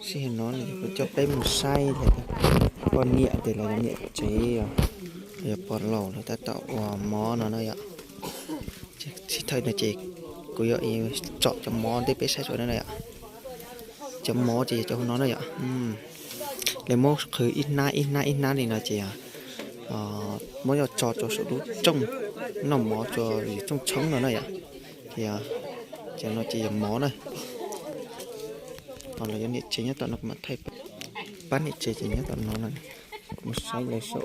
Sij hawm no kuv coj peb mus saib poj niam ces lawv yog niam tsev os, yog pog laus lawv tab tom ua mov no na yom. Sij hawm no ces kuv yuav tsom cov mov ntej peb saib sua na yom. Cov mov ces yog cov hauv no na yom. Lawv muab qhwv ib hnab ib hnab ib hnab li no ces muab coj tso rau saum lub rooj noj mov rau yus rooj tshoob no na yom. Ces cov no ces yog mov na. Ho los yog niam tsev nyob tom no kuv mam thaij, pab niam tsev ces nyob tom no na. Kuv mus saib lawv saum,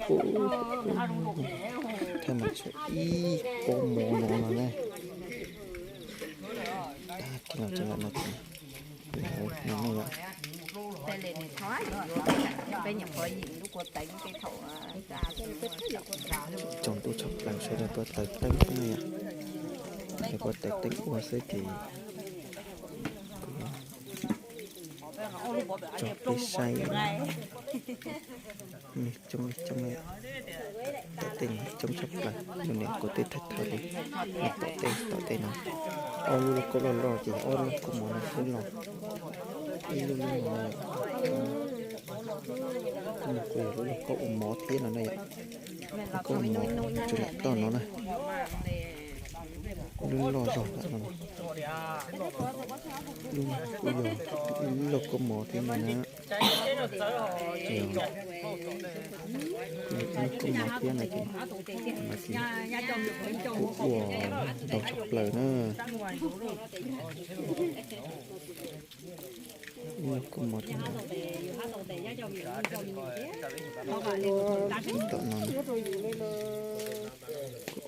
thaij mas saum ib pob mov no no na. Tag kis no ces lawv no ces lawv no na yom. Tsaus ntuj tshaj plaws sawv daws tuaj taws teeb xwb na yom. Lawv tuaj taws teeb ua xwb ces kuv tso peb saib. Coob coob, tom tej coob tshaj plaws, yog niam kuv tej thaij thaij li, tom tej tom tej no. Ob lub lauj kaub loj loj ces ob lub lauj kaub mov no xwb los, ib lub lub no. Kuj yog lub lauj kaub ua mov thiab no na yom. Lauj kaub ua mov tseem lam toj no na. Lub loj zog ntawm no, lub kuj yog lub lauj kaub mov thiab no na. Ces kuj yog lub lauj kaub mov thiab no ces, no ces kuj ua ntau tshaj plaws na. Lub lauj kaub mov thiab no, tom no kuj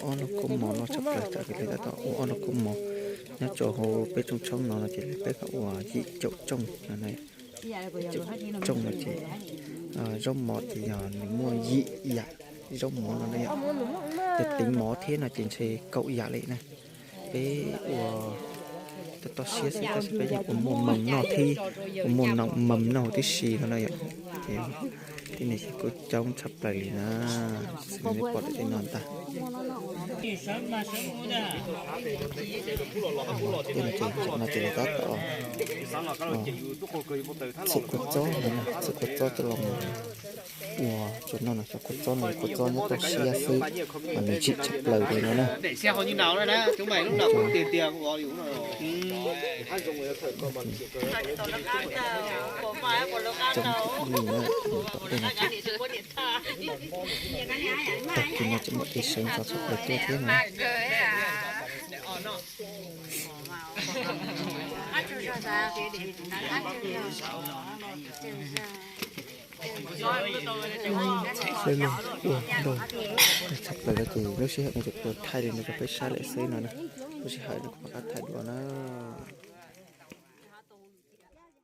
ob lauj kaub mov loj tshaj plaws, tam sim no tab tom ua ob lauj kaub mov nyob rau hauv peb rooj tshoob no no ces peb kom ua yim caum rooj no na. Yim caum rooj no ces zaub mov ces yog nws muaj yim yam zaub mov no na yom. Yog teev mov thiab no ces ntshe kaum yam li na. Peb ua toj toj siab xwb tab sis peb yeej ua muaj mees noj thiab, ua muaj mees noj huv tib si no na yom. Ces tib neeg ces kuj coob tshaj plaws li na, xws li nej pom daim teb no ntag. Tej no ces, no ces lawv tab tom txhim kua txob no, txhim kua txob coj los mus ua tso noj no. Cov kua txob no yog kua txob nyob toj siab xwb, mas nws tsim tshaj plaws li no na. Coob li na, tom tej no, tag kis no tseem muaj kev seev txog txhua plaws tuaj thiab no. Peb mus ua ntau tshaj plaws no ces lub sij hawm no ces kuv thaij li no rau peb saib lawm xwb no na. Lub sij hawm no kuv mam rov qab thaij dua na.